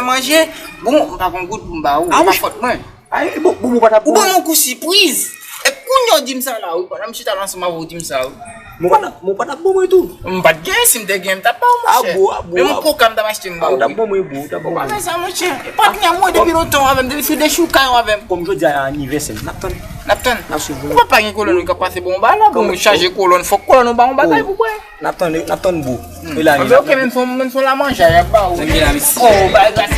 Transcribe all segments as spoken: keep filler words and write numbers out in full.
Manje, bon, m pa gon goud pou m ba ou, e pa fòt mwen. Ay, bon, bon, bon, pa t ap bon. Ou ban m yon kou sipriz. E kounye a w di m sa la, wi, pandan m chita la ansanm avè w, ou di m sa, wi. Bon, pa t ap, bon, pa t ap bon mwen tou. M pa t gen, si m te gen, m t ap ba w, monchè. Menm koka m t ap achte m ba ou, wi. Ou t ap bon mwen, bro, ou t ap bon mwen. Ou pa fè sa, monchè. E patnè mwen depi lontan w avè m, depi sou dechouka w avè m. Kòm jodi a anivèsè m, n ap tann. N ap tann. N ap swiv. Ou pa gen kolòn ou k ap pase bon ba la, bon, chaje kolòn, fòk kolòn ou ba yon bagay pou bwè. N ap tann, n ap tann, bro. E la, men ok, men fon, men fon la manje, y ap ba ou. Sa gen la, mesi? Oh, bay gras,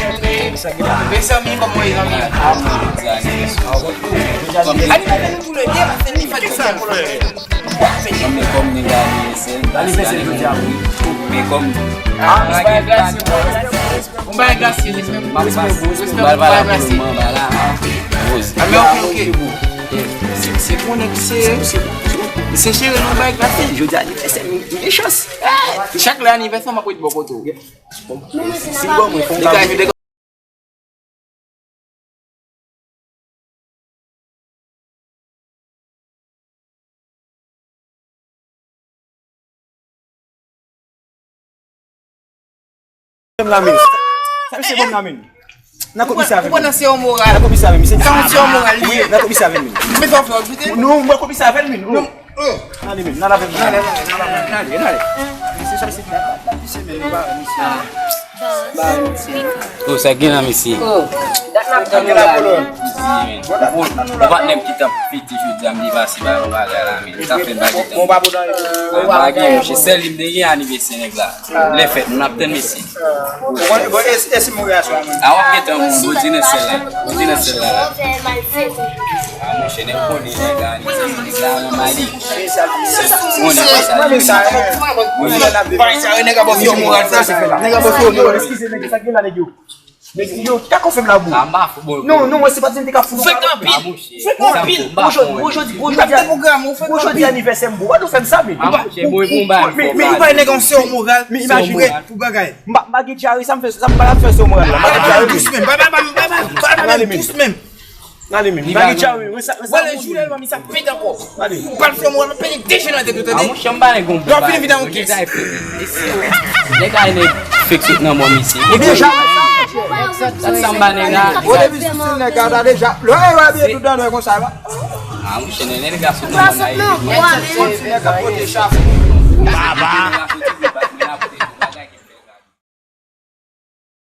mezanmi, ban mwen, mezanmi. Anivèsè nou tou lè de, paske li fèt sa. Mwen menm kòm nèg anivèsè, anivèsè jodi a, wi. Men kòm, ah, bay gras. Bon, bay gras, respè pou, respè pou, respè pou, bay gras. Ah, men ok, ok. Se, se konnen ki se, se chere nou bay gras. Jodi anivèsè, nou gen chans. Chak lè anivèsè, m ap ret bò kote w. Si bon, mwen fè yon bagay. Fè m la, men. Sa misye ban m la, men. Nan komisè avè m. Ou pran nan sewo moral. Nan komisè avè m, misye. Sa yon sewo moral li ye. Nan komisè avè m, men. Men sa w fè, w doute? Non, mwen komisè avè m, men. Non. Ale, men, n al avè m. N ale, n ale, n ale, n ale, n ale. Misye, sa misye fè. Misye, men, nou pa, misye. Oh, sa gen la, mesye. Oh, dat n ap tann ou la. Ou patnè m ki t ap fete jodi a, m depase ba yon bagay la, men. Sa fè m pa gen tan. Bon, pa bon, non. Ah, pa gen, monchè. Sèl li m te gen anivèsè nèg la. Lè fèt, nou n ap tann, mesye. Bon, bon, e, e si m wè aswè a, men? A, w ap gen tan, bon, bon, di nan sèl la. Bon, di nan sèl la, la. Ah, monchè, nèg konnen, nèg la, nèg la, nèg la, nèg la. Mwen menm sa, mwen menm sa, nèg ap ofri yon moral, sa se fè la. Nèg ap ofri yon moral. Eskize, nèg, sa gen la, nèg yo. Nèg yo, ta konfèm la, bro. Non, non, mwen se pa di m te ka fout. Fèk anpil. Fèk anpil. Bon jodi, bon jodi, bon jodi, bon jodi anivèsè m, bro. Wè nou fè m sa, men. Men, men, men, li bay nèg yon sewo moral. Men imajine. Pou bagay. M pa, m pa gen dyare, sa m fè, sa m pa la fè sewo moral la. M pa gen dyare. Dous menm, pa, pa, pa, pa, pa, dous menm. N ale, men. Bagay tchawin, wè sa, wè sa. Wè lè jou lè lwa, mi sa pete ankò. Ou pral fè mwen pete deje nan tèt ou, tande? A, monchè, m pa nèg gon. Lè w fini vide an kès. Nèg ay nèg fèk sot nan mò misye. Ou deja wè sa, monchè. Sa, sa m ba nèg la. Ou depi sou nèg la, ta deja. Lè w wè byen tout dan nou konsa la. A, monchè, nèg la sot nan mò la. Ti nèg ap pote chapo. Baba.